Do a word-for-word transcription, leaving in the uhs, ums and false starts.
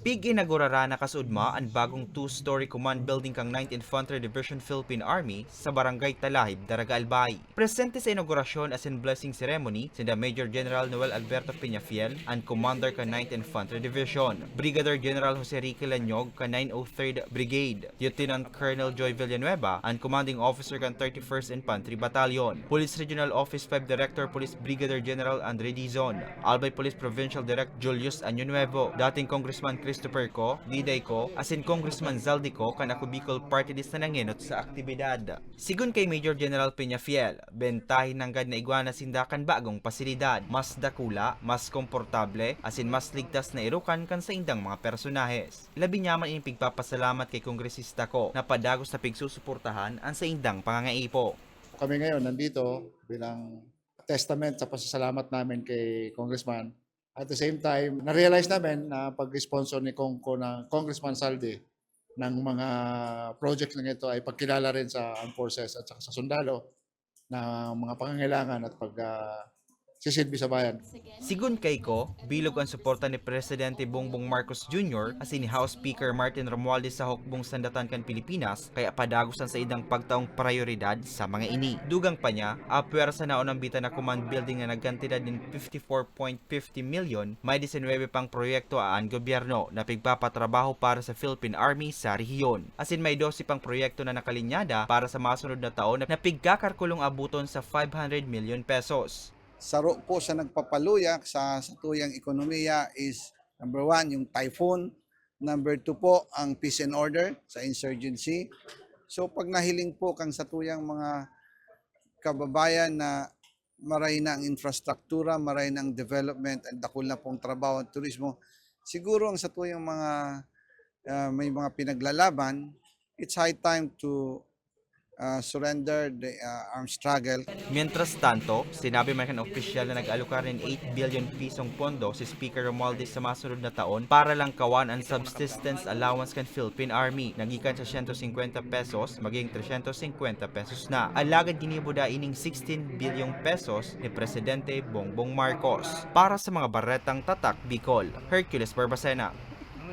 Pig-inagurara na kasuodma an bagong two-story command building kan Ninth Infantry Division Philippine Army sa Barangay Talahib, Daraga, Albay. Presente sa inaugurasyon asin blessing ceremony sinda Major General Noel Alberto Peñafiel, an commander kan Ninth Infantry Division, Brigadier General Jose Ricky Lanyog kan nine oh third Brigade, Lieutenant Colonel Joy Villanueva, an commanding officer kan thirty-first Infantry Battalion, Police Regional Office five Director Police Brigadier General Andre Dizon, Albay Police Provincial Direct Julius Añonuevo, dating Congressman Christopher Co, Diday Co, asin Congressman Zaldy Co kan Ako Bicol Party List na nangenot sa aktibidad. Sigon kay Major General Peñafiel, bentahe nanggad na igwa na sinda kan bagong pasilidad, mas dakula, mas komportable, asin mas ligtas na erukan kan saindang mga personahes. Labi niya man ining pigpapasalamat kay Kongresista Co na padagos na pigsusuportahan an saindang pangangaipo. Kami ngayon nandito bilang testament sa pasasalamat namin kay Congressman. At the same time, na-realize namin na pag-sponsor ni Congco na Congressman Zaldy ng mga project na ito ay pagkilala rin sa armed forces at saka sa sundalo na mga pangangailangan at pag ah, sisilbi sa bayan. Sigon kay Co, bilog an suporta ni Presidente Bongbong Marcos Junior asin ni House Speaker Martin Romualdez sa hukbong sandatan kan Pilipinas, kaya padagos an saindang pagtaong prayoridad sa mga ini. Dugang pa niya, apwersa na unang bitan na command building na nagkantidad nin fifty-four point fifty million, may disinwebe pang proyekto an gobyerno na pigpapatrabaho para sa Philippine Army sa rehiyon. Asin may dose pang proyekto na nakalinyada para sa masunod na taon na pigkakarkulong abuton sa five hundred million pesos. Saro po sa nagpapaluya sa satuyang ekonomiya is, number one, yung typhoon. Number two po, ang peace and order sa insurgency. So pag nahiling po kang satuyang mga kababayan na maray na ang infrastruktura, maray na ang development, ang dakul na pong trabaho at turismo, siguro ang satuyang mga ah, may mga pinaglalaban, it's high time to ah, surrender the ah, armed struggle. Mientras tanto, sinabi man kan opisyal na nag-alokar nin eight billion pisong pondo si Speaker Romualdez sa masunod na taon para lang kawan an subsistence allowance kan Philippine Army na gikan sa siyento singkwenta pesos maging tresyentos singkwenta pesos na. Alagad ginibo da ining sixteen billion pesos ni Presidente Bongbong Marcos. Para sa mga Baretang Tatak Bicol, Hercules Barbacena.